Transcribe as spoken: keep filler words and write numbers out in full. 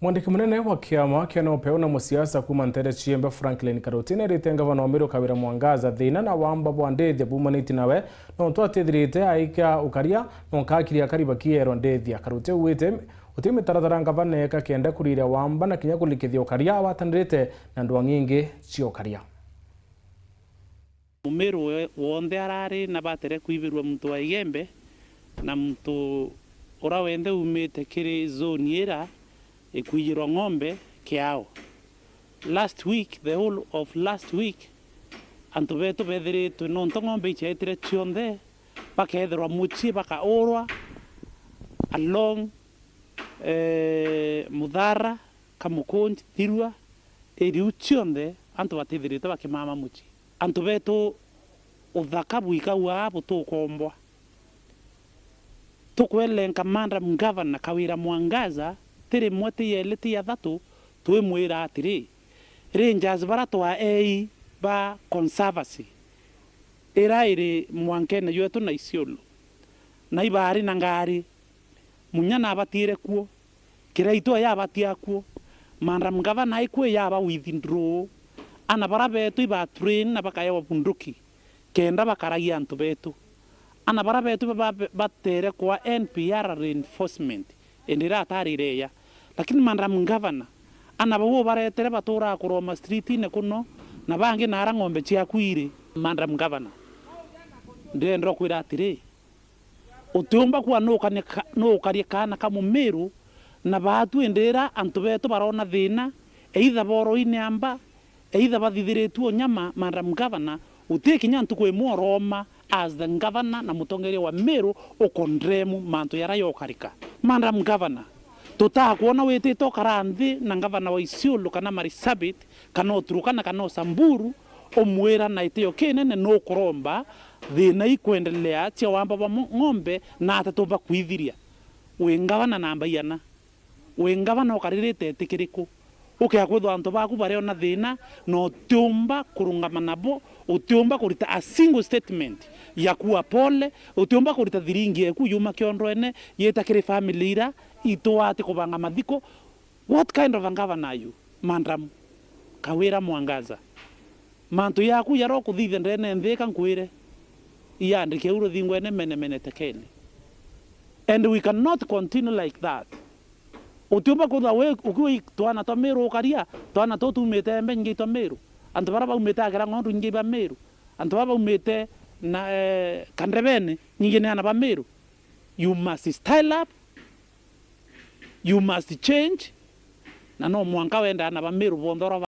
Mwandiki munene wa kiama kia NOPEU na musiasa kuuma nteere cia Iembe Franklin Karuti nairite ngavana wa Meru Kawira Mwangaza thiina na wamba bwa ndithia buumanitie nawe, nontu atithirite aika ukaria, nonka akiri akari bakierwa ndithia. Karuti augite uti mitaratara ngavana eka kenda kuriria wamba na kinya kurikithia ukaria agwatanirite na ndwang'i ingi cia ukaria. Mumiru we-, wonthe arari na batere kwibirua muntu wa Igembe, na muntu ura wenthe umite kiri zone ira ikwijirwa ng'ombe kiao. Last week, the whole of last week, antu betu bethiritwe, nontu ng'ombe iciaitire cionthe, bakethirwa mucii bakaurwa along, eh, Muthara, Kamukunji, Thirua, iriu cionthe antu batithirite bakimama mucii. Antu betu uthaka bwikagua butukombwa. Tukwelenka Madam Governor Kawira Mwangaza, ti rimwe, ti yeli, ti ya thatu, twimwira atiri, rangers bara twaei ba conservancy ira iri mwankene jwetu na Isiolo, na ibari na ngari, munya nabatiire kuo, Kiraitu yabati akuo, Madam Governor aikue yaba withdraw. Ana bara betu iba train na bakaewa bunduki kenda bakaragia antu betu. Ana bara betu ba-, ba-, batere kwa N P R reinforcement, indi iratarire ya. Lakini Madam Governor, ana bau ubaretere baturaa kuroma street-ine kuno, na bangi nara ng'ombe ciaku iri. Madam Governor, ndirenda ukwira atiri, utiumba kuuga nukane ka-, nukarie kaana ka Mumiru, na baatu indi ira antu betu barona thina, either boroine amba, either bathithiritue unyama, Madam Governor, uti kinya ntuku imwe uroma as the governor na mutongeria wa Meru ukondremu mantu yara yokarika. Madam Governor, tutakwona witite ukara nthi na ngavana wa Isiolo kana Marsabit, kana o Turkana, kana o Samburu, umwira na itio kinene nukuromba thina ikwendelea cia wamba bwa mo-, ng'ombe na atatu bakwithiria. Wi ngavana namba iana? Wi ngavana ukaririte iti kiriku? Ukea kwithwa antu baku bariona thina na utiumba kurungama nabo, utiumba kurita a single statement ya kuuga pole, utiumba kurita thiringi eku yuma kiondwene yita kiri family ira itwate kubanga mathiko. What kind of a governor are you, Madam Kawira Mwangaza? Mantu yaku yara ukuthithia ndene nthi ika nkwire, iyandike u ruthingwene mene mene tekene. And we cannot continue like that. Utiumba kwithwa wi, ukiwa i twana twa Miru ukaria, twana tuu tumite Embe nyingi itwa Miru. Antu bara baumite Akira Ng'ondu nyingi ba Miru. Antu bara baumite na, eh, Kandebene nyingi ni ana ba Miru. You must style up. You must change, na no mwanka wenda ana ba Miru bonthe ura